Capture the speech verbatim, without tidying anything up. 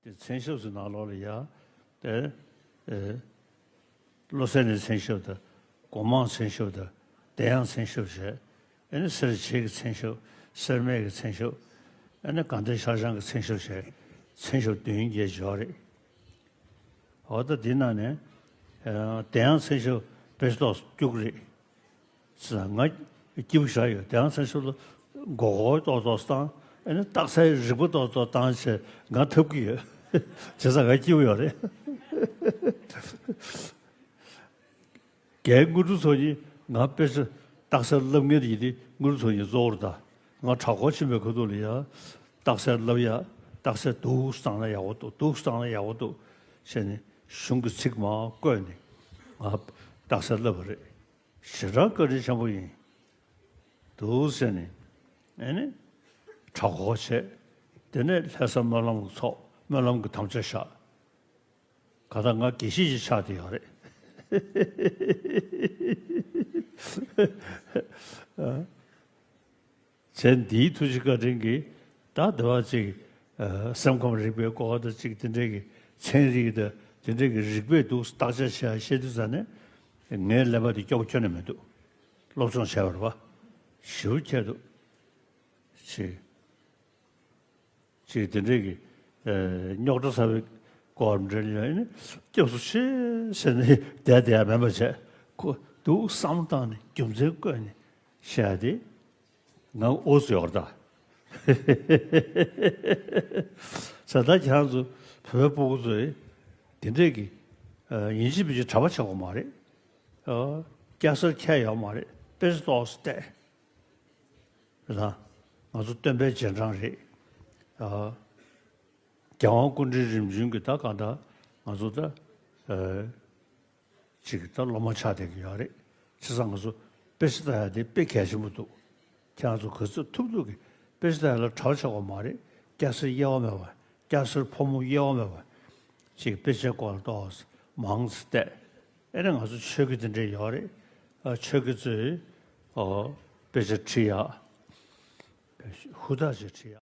དེ་མཚན་ཞབས་སུ་ནང་ལོགས་ལ་ཡ། དེ་ཨེ། བློ་གསལ་གནས་མཚན་ཞབས་དང་། སྒོ་མང་མཚན་ཞབས་དང་། བདེ་ཡངས་མཚན་ཞབས་བྱས། ཨེ་ནི་སེར་བྱེས་ཀྱི་མཚན་ཞབས། སེར་སྨད་ཀྱི་མཚན་ཞབས། ཨེ་ནི་དགའ་ལྡན་ཤར་བྱང་གི་མཚན་ཞབས་བྱས། མཚན་ཞབས་བདུན་བརྒྱད་ཡོད་རེད། འོ་ད་འདི་ནང་ནས་ཨེ། བདེ་ཡངས་མཚན་ཞབས་དཔེ་ཆ་ཏོག་ཙམ་སྐྱུག་རེད། ཟེར་ན་ང་སྐྱིད་པོ་ཞེ་དྲག་ཡོད། དེ་ཡང་མཚན་ཞབས་ལ་མགོ་སྐོར་ཏོག་ཏོག་བཏང་། ཨ་ནི་རྟགས་གསལ་རིག་པ་ཏོག་ཏོག་བཏང་བྱས་ང་ཐོབ་ཀྱི་ཡོད། བྱས་ཙང་ང་སྐྱིད་པོ་ཡོད་རེད། རྒན་དངོས་གྲུབ་ཚོ་གཉིས་ང་དཔེ་ཆ་རྟགས་གསལ་བསླབ་མཁན་དེ་ཡིན་དེ། དངོས་གྲུབ་ཚོ་གཉིས་གཙོ་བོར་ད་ང་གྲྭ་སྐོར་ཕྱིན་པའི་ཁ་ཐུག་ལ་ཡ། རྟགས་གསལ་བསླབ་ཡ། རྟགས་གསལ་འདུག་སེ་བཏང་ན་ཡག་པོ་འདུག་འདུག་སེ་བཏང་ན་ཡག་པོ་འདུག་བྱས་ནས་གཞུང་གི་ཚིག་མར་བཀོད་ནས་ང་རྟགས་གསལ་བསླབ་པ་རེད། ཞེ་དྲག་བཀའ་དྲིན་ཆེན་པོ་ཡིན། འདུག་ཟེར་ནས། ཨེ་ནི། གྲྭ་སྐོར་བྱས། དེ་ནས་ལྷ་ས་སྨོན་ལམ་གྱི་ཚོགས། སྨོན་ལམ་གྱི་དམ་བཅའ་བཞག་ག་ད་ང་དགེ་བཤེས་ཤིག་ཆགས་བསྡད་ཡོད་རེད། བྱས་འདིའི་ཐུགས་རྗེ་བཀའ་དྲིན་གྱིས་ད་འདི་བ་ཅིག་ཨ། སེམས་ཁམས་རིག་པའི་སྐོར་དང་ཅིག་དེ་འདྲའི་གི་ཚན་རིག་དང་དེ་འདྲའི་གི་རིག་པས་འདུག་བརྟག་དཔྱད་བྱེད་ཡ་ཤེས་དུས་ཙ་ནས་ངའི་ཀླད་པ་དེ་སྐྱོ་པོ་ཁྱོན་ནས་མི་འདུག་སློབ་སྦྱོང་བྱས་པ་རེད་པ། ཞེ་པོ་ཁྱད་འདུག་ཅིག་ཅིག་དེ་འདྲའི་གི་ཨ། རྙོག་དྲ་ཚ་བའི་སྐོར་འདྲ་ལ་ཡིན་ན་སྐྱབས་སུ་མཆི་ཟེར་ནས་བསྡད་བསྡད་ཡ་མིན་པ་བྱས། ཁོ་འདུག་བསམ་བློ་བཏང་ནས་རྒྱུ་མཚན་བཀོད་ནས་བཤད་དེ། ང་ཨོ་ཙི་ཡོད་རེད་ད། ས་ད་ཁྱེད་རང་ཚོ་བོད་པའི་སྤུ་གུ་ཚོས་དེ་འདྲས་ཀྱི་ཨ། ཡིན་གཅིག་མིན་གཅིག་གྲྭ་པ་ཆགས་དགོས་མ་རེད། ཨ། སྐྱ་སེར་ཁྱད་ཡོད་མ་རེད། དཔེ་ཆ་ཏོག་ཙམ་བལྟས། རེད་ད། ང་ཚོ་སྟོན་པའི་རྗེས་འབྲང་རེད། ཨ། རྒྱལ་དབང་སྐུ་ཕྲེང་རིམ་བྱོན་གྱི་ད་གང་ལྟར་ང་ཚོ་ད་ཨ། ཅིག་ད་སློབ་མ་ཆགས་བསྡད་ཀྱི་ཡོད་རེད། བྱས་ཙང་ང་ཚོ་དཔེ་ཆ་ལྟ་ཡ་དེ་དཔེ་གལ་ཆེན་པོ་འདུག་ཁྱེད་རང་ཚོ་ག་ཚོད་ཐུབ་ཐུབ་ཀྱིས་དཔེ་ཆ་ལྟ་ཡ་ལ་གྲྭ་པ་ཆགས་དགོས་མ་རེད། སྐྱ་སེར་དབྱེ་བ་མེད་པ། སྐྱ་སེར་ཕོ་མོ་དབྱེ་བ་མེད་པ། ཅིག་དཔེ་ཆའི་སྐོར་ལ་ཏོག་ཙམ་མང་ཙམ་བལྟས། ཨེ་ནས་ང་ཚོ་ཆོས་དགེ་དེ་འདྲས་ཡོད་རེད། ཨ། ཆོས་དགེ་ཚོས་ཨོ་དཔེ་ཆ་ཁྲིད་ཡ། ཧུར་ཐག་བྱས་ཁྲིད་ཡ།